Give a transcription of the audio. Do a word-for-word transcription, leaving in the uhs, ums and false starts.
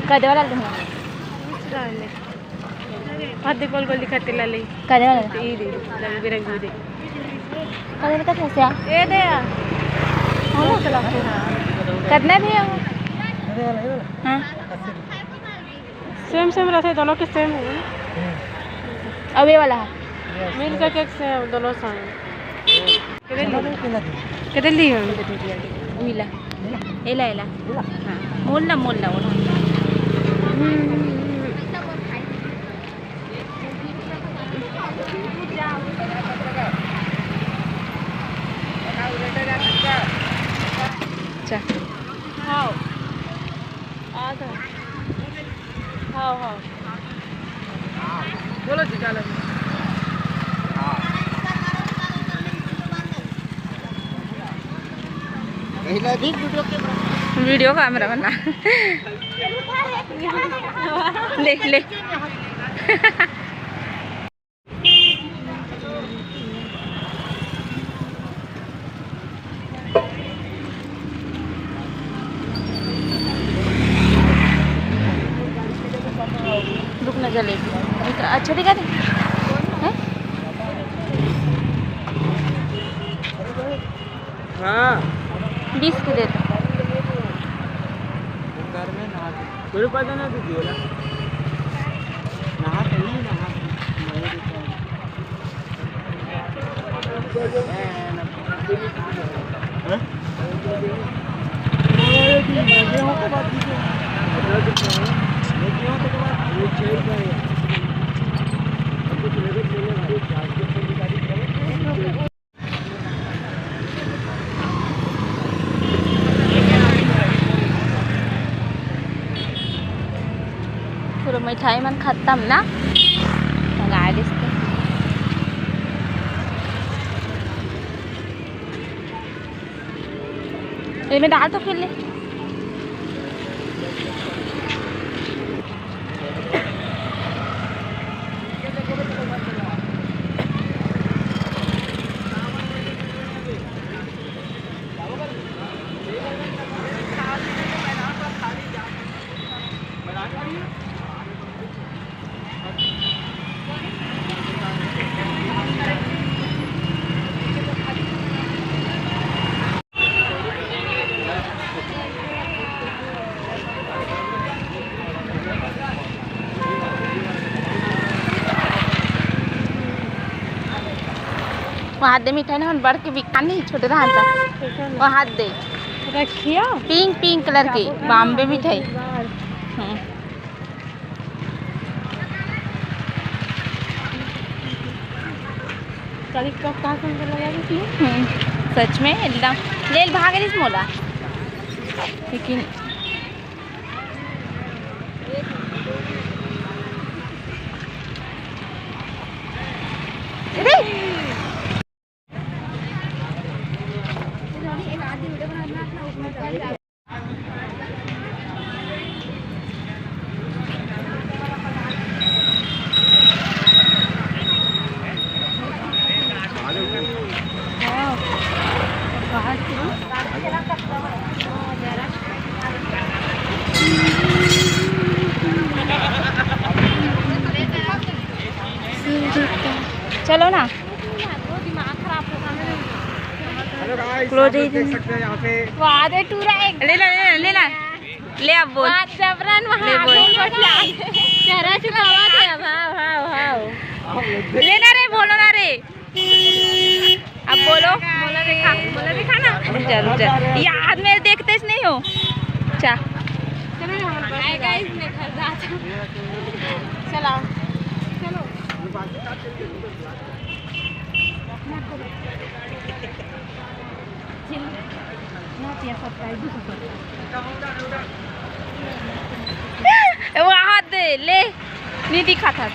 कदे वाला तुम? हाथ दे, गोल गोल दिखाते लाले। कदे वाला? ई दे, रंग बिरंगी दे। कदे वाला कैसे आ? ए दे आ। हाँ, चला। कितना भी है वो? हाँ। सेम सेम रहते, दोनों के सेम है। अब ये वाला है। मिल के केक सेम, दोनों सेम। कदे ली? कदे ली हम? मिला। एला, एला। हाँ। मोल ना, मोल ना, मोल ना। अच्छा। हाँ। आ गए। हाँ, हाँ। बोलो जी, क्या लगे? वीडियो कैमरा बना। ले, ले। रुक ना, जलेबी। अच्छा दिखा दे। हैं? हाँ। बीस के दे दो। घर में नहा के। कोई पता ना दीजिए ना। नहा के नहीं, नहा के। पूरा मिठाई मन खत्म ना, मंगा लिस ते। एमे डाल तो फिर ले। वो हाथ दे मिठाई ना, हम बड़ के बिकान नहीं, छोटे रहन था। वो हाथ दे। रखिया? पिंक, पिंक कलर की बॉम्बे मिठाई। हम्म। काली टॉप कहाँ सुंदर लगा रही थी? हम्म, सच में एकदम। ले भाग रही मोला, लेकिन अरे! चलो ना। हेलो गाइस, क्लोज आप लोग देख सकते हैं यहाँ पे। वाह, दे टूरा एक। ले ला, ले ला, ले ला। ले, अब बोल। वाह, जबरन वहाँ ले, बोल। आगे बढ़ जा। चेहरा छुपावा दे, वाह, वाह, वाह। आप लोग देख ले ना रे, बोलो ना रे। अब बोलो। मोला दिखा, मोला दिखा ना। रुक जा, रुक जा। यार, मेरे देखते से नहीं हो। चा। चलो ना, हमारे पास हाय गाइस, मैं घर जाती हूँ। चलाओ। चलो। वहाँ दे, ले। नहीं दिखा था।